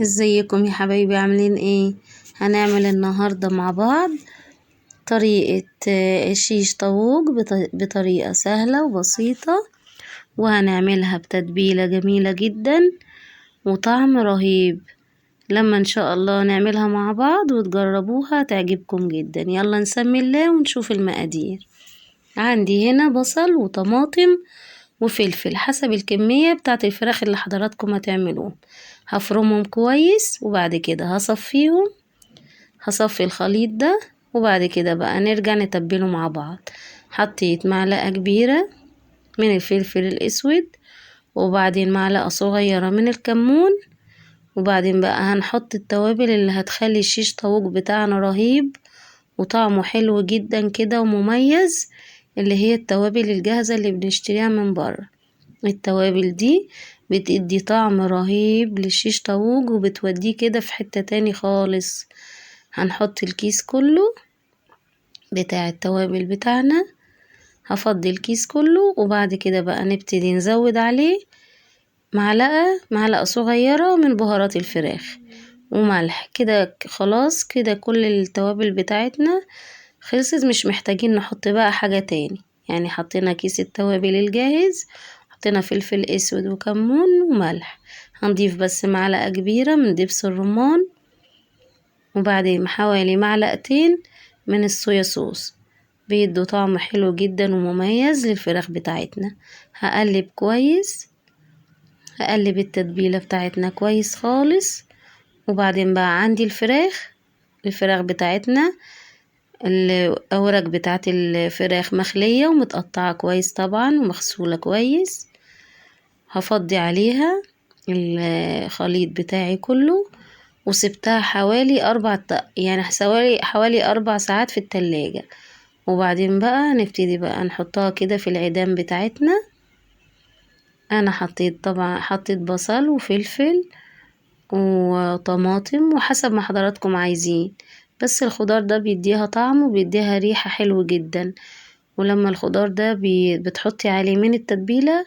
ازيكم يا حبايبي؟ عاملين ايه؟ هنعمل النهاردة مع بعض طريقة شيش طاووق بطريقة سهلة وبسيطة، وهنعملها بتتبيلة جميلة جدا وطعم رهيب. لما ان شاء الله نعملها مع بعض وتجربوها تعجبكم جدا. يلا نسمي الله ونشوف المقادير. عندي هنا بصل وطماطم وفلفل حسب الكمية بتاعت الفراخ اللي حضراتكم هتعملوها. هفرمهم كويس وبعد كده هصفيهم، هصفي الخليط ده، وبعد كده بقى نرجع نتبله مع بعض. حطيت معلقة كبيرة من الفلفل الاسود، وبعدين معلقة صغيرة من الكمون، وبعدين بقى هنحط التوابل اللي هتخلي الشيش طاووق بتاعنا رهيب وطعمه حلو جدا كده ومميز، اللي هي التوابل الجاهزة اللي بنشتريها من بره. التوابل دي بتدي طعم رهيب للشيش طاووق وبتوديه كده في حتة تاني خالص. هنحط الكيس كله بتاع التوابل بتاعنا، هفضي الكيس كله، وبعد كده بقى نبتدي نزود عليه معلقة صغيرة من بهارات الفراخ وملح كده. خلاص كده كل التوابل بتاعتنا خلصت، مش محتاجين نحط بقى حاجة تاني. حطينا كيس التوابل الجاهز، حطينا فلفل اسود وكمون وملح، هنضيف بس معلقة كبيرة من دبس الرمان، وبعدين حوالي معلقتين من الصويا صوص، بيدوا طعم حلو جدا ومميز للفراخ بتاعتنا. هقلب كويس، هقلب التتبيلة بتاعتنا كويس خالص. وبعدين بقى عندي الفراخ بتاعتنا الأوراق بتاعت الفراخ مخلية ومتقطعة كويس طبعا ومغسولة كويس. هفضي عليها الخليط بتاعي كله، وسبتها حوالي أربع يعني حوالي 4 ساعات في التلاجة. وبعدين بقى نبتدي بقى نحطها كده في العيدان بتاعتنا. أنا حطيت طبعا، حطيت بصل وفلفل وطماطم وحسب ما حضراتكم عايزين، بس الخضار ده بيديها طعم وبيديها ريحة حلو جدا. ولما الخضار ده بتحطي عليه من التتبيلة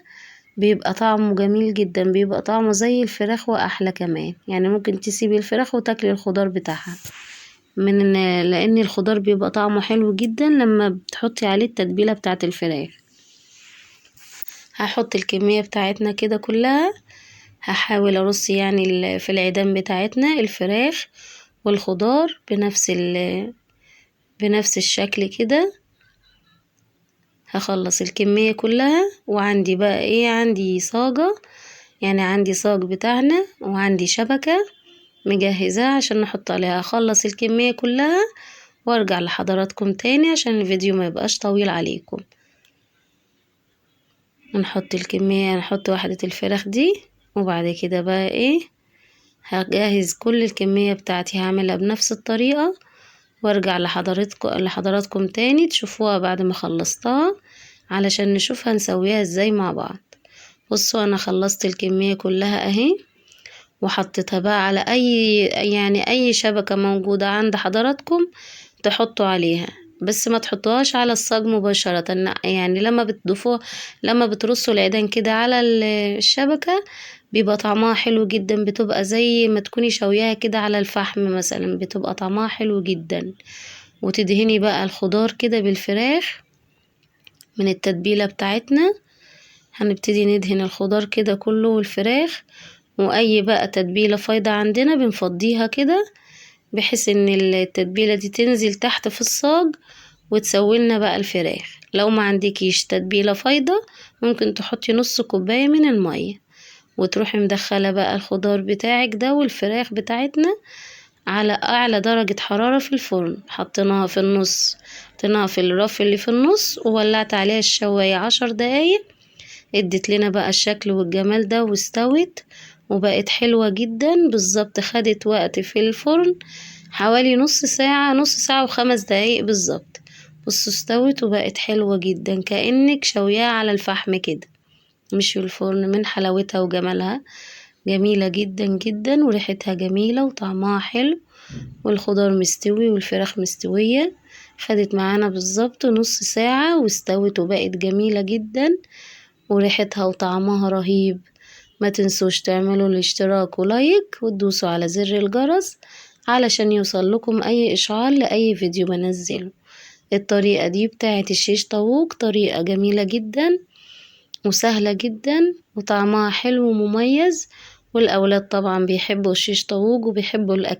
بيبقى طعمه جميل جدا، بيبقى طعمه زي الفراخ وأحلى كمان. ممكن تسيبي الفراخ وتاكلي الخضار بتاعها، لأن الخضار بيبقى طعمه حلو جدا لما بتحطي عليه التتبيلة بتاعت الفراخ. هحط الكمية بتاعتنا كده كلها، هحاول ارص في العيدان بتاعتنا الفراخ والخضار بنفس الشكل كده. هخلص الكمية كلها. وعندي بقى ايه، عندي صاجة، يعني عندي صاج بتاعنا وعندي شبكة مجهزاها عشان نحط عليها. هخلص الكمية كلها وارجع لحضراتكم تاني عشان الفيديو ما يبقاش طويل عليكم. نحط الكمية، نحط واحدة الفراخ دي، وبعد كده بقى ايه هجهز كل الكمية بتاعتي، هعملها بنفس الطريقة وارجع لحضراتكم تاني تشوفوها بعد ما خلصتها علشان نشوف هنسويها ازاي مع بعض. بصوا انا خلصت الكمية كلها اهي، وحطيتها بقى على اي شبكة موجودة عند حضراتكم تحطوا عليها، بس ما تحطوهاش على الصاج مباشرة، لا، لما بتضيفوها، لما بترصوا العيدان كده على الشبكة بيبقى طعمها حلو جدا، بتبقى زي ما تكوني شوياها كده على الفحم مثلا، بتبقى طعمها حلو جدا. وتدهني بقى الخضار كده بالفراخ من التتبيلة بتاعتنا. هنبتدي ندهن الخضار كده كله والفراخ، واي بقى تتبيلة فايضة عندنا بنفضيها كده بحيث ان التتبيلة دي تنزل تحت في الصاج وتسوي لنا بقى الفراخ. لو ما عندكيش تتبيلة فايضة ممكن تحطي نص كوباية من المية، وتروحي مدخلة بقى الخضار بتاعك ده والفراخ بتاعتنا على اعلى درجة حرارة في الفرن. حطيناها في النص، حطيناها في الرف اللي في النص، وولعت عليها الشواية 10 دقايق، ادت لنا بقى الشكل والجمال ده، واستوت وبقت حلوة جدا. بالظبط خدت وقت في الفرن حوالي نص ساعة، نص ساعة وخمس دقايق بالظبط. بصوا استوت وبقت حلوة جدا، كأنك شوياها على الفحم كده مش في الفرن، من حلاوتها وجمالها. جميلة جدا جدا، وريحتها جميلة وطعمها حلو، والخضار مستوي والفراخ مستوية. خدت معانا بالظبط نص ساعة واستوت وبقت جميلة جدا، وريحتها وطعمها رهيب. ما تنسوش تعملوا الاشتراك و like وتدوسوا على زر الجرس علشان يوصل لكم اي اشعار لاي فيديو بنزله. الطريقة دي بتاعت الشيش طاووق طريقة جميلة جدا وسهلة جدا وطعمها حلو ومميز، والأولاد طبعا بيحبوا الشيش طاووق وبيحبوا الأكل.